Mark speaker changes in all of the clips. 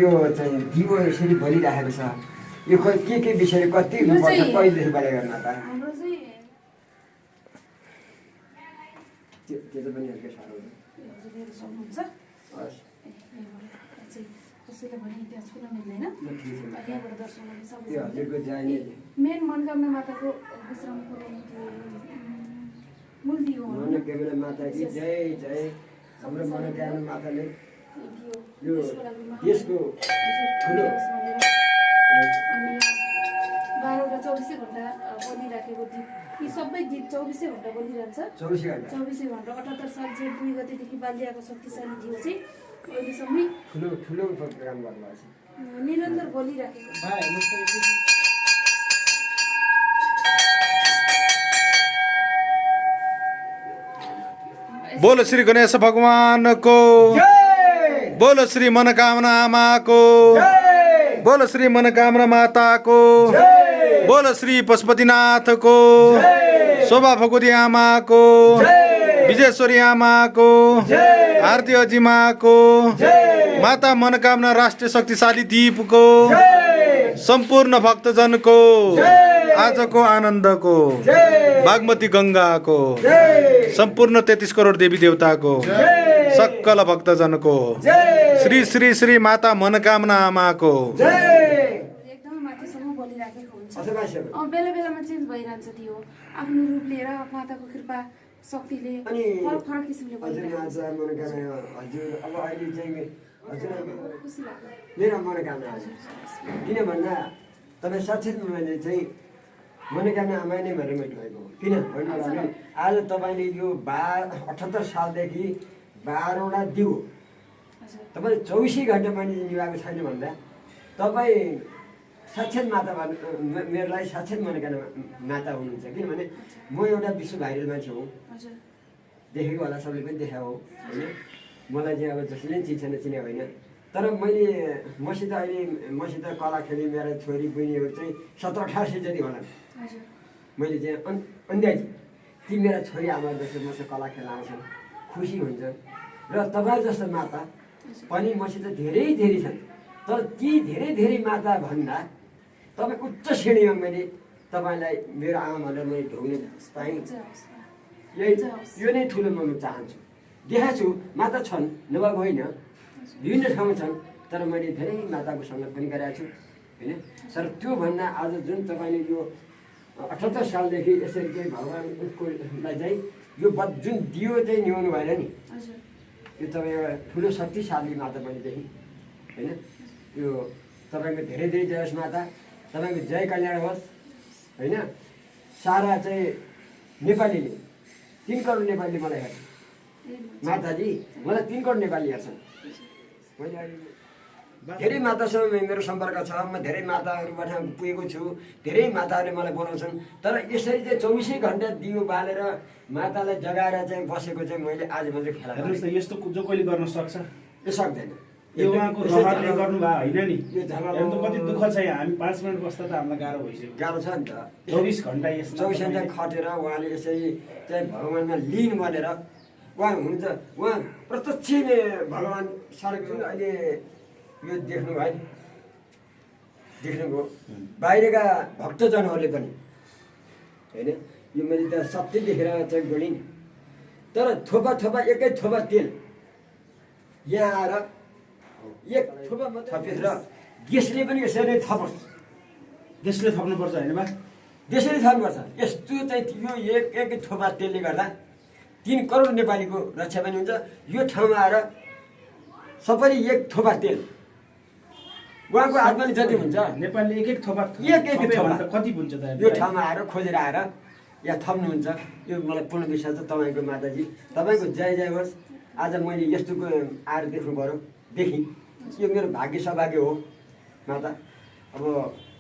Speaker 1: यो चाहिँ दिगो यसरी भनिराखेको छ यो के विषय कति हुनुपर्छ पहिलेदेखि बढेर माता
Speaker 2: हाम्रो चाहिँ
Speaker 1: त्यो पनि अलिक साह्रो
Speaker 2: हजुरले सक्नुहुन्छ कसैले भने त्यहाँ छुन मिल्दैन यहाँबाट दर्शन गर्ने सबै मेन मनोकामना माताको विश्रामको मूल दियो
Speaker 1: मनोकामना माता की जय जय हाम्रो मनोकामना माताले यो देशको ठुलो
Speaker 2: अनि 12-24 घण्टा बोलिराखेको गीत यी सबै गीत 24 घण्टा बोलिरहन्छ 24 घण्टा 78 साल जेठ 2 गतेदेखि बाल्याको शक्तिशाली दियो चाहिँ अहिलेसम्म
Speaker 1: ठुलो प्रोग्राम गर्नुभएको छ
Speaker 2: निरन्तर बोलिराखेको छ।
Speaker 3: बोलो श्री गणेश भगवान को
Speaker 1: जय
Speaker 3: बोलो श्री मनोकामना आमा को
Speaker 1: जय
Speaker 3: बोलो श्री मनोकामना माता को
Speaker 1: जय
Speaker 3: बोलो श्री पशुपतिनाथ को
Speaker 1: जय
Speaker 3: शोभा भगवती आमा को
Speaker 1: जय
Speaker 3: विजयेश्वरी आमा को
Speaker 1: जय
Speaker 3: आरती अजिमा को
Speaker 1: जय
Speaker 3: माता मनोकामना राष्ट्रिय शक्तिशाली दीप को
Speaker 1: जय
Speaker 3: संपूर्ण भक्तजन को
Speaker 1: जय
Speaker 3: आज को आनंद को
Speaker 1: जय
Speaker 3: बागमती गंगा को
Speaker 1: जय
Speaker 3: संपूर्ण 33 करोड़ देवी देवता को
Speaker 1: जय
Speaker 3: सकल भक्तजन को
Speaker 1: जय
Speaker 3: श्री श्री श्री माता मनोकामना आमा को
Speaker 1: जय
Speaker 2: एकदमै माथिसम्म बोलिराखेको हुन्छ।
Speaker 1: अथवा सेवा
Speaker 2: बेला बेलामा चेन्ज भइरहन्छ त्यो आफ्नो रूप लिएर माताको कृपा शक्तिले
Speaker 1: अनि
Speaker 2: फरक फरक किसिमले
Speaker 1: हजुर
Speaker 2: बोलिरहेको
Speaker 1: आज मनोकामना हजुर अब अहिले चाहिँ हजुर
Speaker 2: खुसी लाग्यो।
Speaker 1: मेरो मनोकामना हजुर किन भन्दा तपाईँ साँच्चै मैले चाहिँ मनोकामना आमा नै भनेर मैले गएको किन भन्नु आज तपाईँले यो 78 सालदेखि 12वटा दिउ तपाईँले 24 घन्टा मैले निभाएको छैन भन्दा तपाईँ साक्षात् माता मेरो लागि साक्षात् मनोकामना माता हुनुहुन्छ किनभने म एउटा विश्व भाइरल मान्छे हो
Speaker 2: हजुर
Speaker 1: देखेको होला सबले पनि देखाएको हो होइन मलाई चाहिँ अब जसले पनि चिन्छ नचिने होइन तर मैले मसित कला खेली मेरो छोरी बहिनीहरू चाहिँ 17-18 जति होला
Speaker 2: हजुर
Speaker 1: मैले चाहिँ अन्दाजी ती मेरा छोरी आमा जस्तो मसित कला खेल आउँछन् खुसी हुन्छ र तपाईँ जस्तो माता पनि मसित धेरै धेरै छन् तर ती धेरै धेरै माता भन्दा तपाईँ उच्च श्रेणीमा मैले तपाईँलाई मेरो आमा भनेर मैले ढोग्ने पाएँ यही यो नै ठुलो म चाहन्छु देखाएको छु माता छन् नभएको होइन विभिन्न ठाउँमा छन् तर मैले धेरै माताको सङ्गत पनि गरेको छु होइन तर त्योभन्दा आज जुन तपाईँले यो 78 सालदेखि यसरी चाहिँ भगवान्कोलाई चाहिँ यो जुन दियो चाहिँ न्याउनु भएर नि
Speaker 2: हजुर
Speaker 1: यो तपाईँ एउटा ठुलो शक्तिशाली माता मैले देखेँ होइन यो तपाईँको धेरै धेरै जय होस् माता तपाईँको जय कल्याण होस् होइन सारा चाहिँ नेपालीले 3 करोड नेपालीले मलाई हेर्छ माताजी मलाई 3 करोड नेपाली हेर्छन् मैले अहिले धेरै मातासँग मेरो सम्पर्क छ म धेरै माताहरूबाट पुगेको छु धेरै माताहरूले मलाई बोलाउँछन् तर यसरी चाहिँ 24 घन्टा दियो बालेर मातालाई जगाएर चाहिँ बसेको चाहिँ मैले आज मात्रै खेला
Speaker 4: हेर्नुहोस् न यस्तो जो कहिले गर्न सक्छ
Speaker 1: यो सक्दैन
Speaker 4: यो उहाँको रहरले गर्नुभयो होइन नि हेर्नु त कति दुःख छ यहाँ हामी 5 मिनट बस्दा त हामीलाई गाह्रो भइसक्यो
Speaker 1: गाह्रो छ नि त
Speaker 4: 24 घन्टा यसमा
Speaker 1: 24 घन्टा खटेर उहाँले यसरी चाहिँ भगवान्मा लिन बनेर उहाँ हुनुहुन्छ उहाँ प्रत्यक्ष भगवान् सडक जुन अहिले यो देख्नुभयो नि देख्नुभयो बाहिरका भक्तजनहरूले पनि होइन यो मैले त सत्य देखेर चाहिँ गणिन् तर थोपा थोपा एकै थोपा तेल यहाँ आएर एक थोपा थपेर देशले पनि यसरी नै थपोस्
Speaker 4: देशले थप्नुपर्छ होइन बा
Speaker 1: देशले थप्नुपर्छ यस्तो चाहिँ यो एक थोपा तेलले गर्दा 3 करोड नेपालीको रक्षा पनि हुन्छ यो ठाउँमा आएर सबैले एक थोपा तेल उहाँको आत्माले जति हुन्छ
Speaker 4: नेपालले एक थोपा
Speaker 1: एक थोपा
Speaker 4: त कति हुन्छ त
Speaker 1: यो ठाउँमा आएर खोजेर आएर यहाँ थप्नुहुन्छ यो मलाई पूर्ण विश्वास छ तपाईँको माताजी तपाईँको जय जय होस् आज मैले यस्तोको आएर देख्नु पऱ्यो देखेँ यो मेरो भाग्य सौभाग्य हो माता अब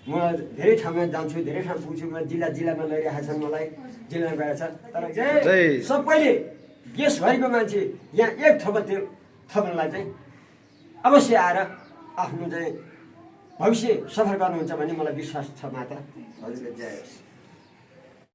Speaker 1: म धेरै ठाउँमा जान्छु धेरै ठाउँ पुग्छु म जिल्लामा लैरहेको छन् मलाई जिल्लामा गएको छ तर सबैले देशभरिको मान्छे यहाँ एक थोपा तेल थप्नलाई चाहिँ अवश्य आएर आफ्नो चाहिँ भविष्य सफल गर्नुहुन्छ भन्ने मलाई विश्वास छ माता हजुरले जय होस्।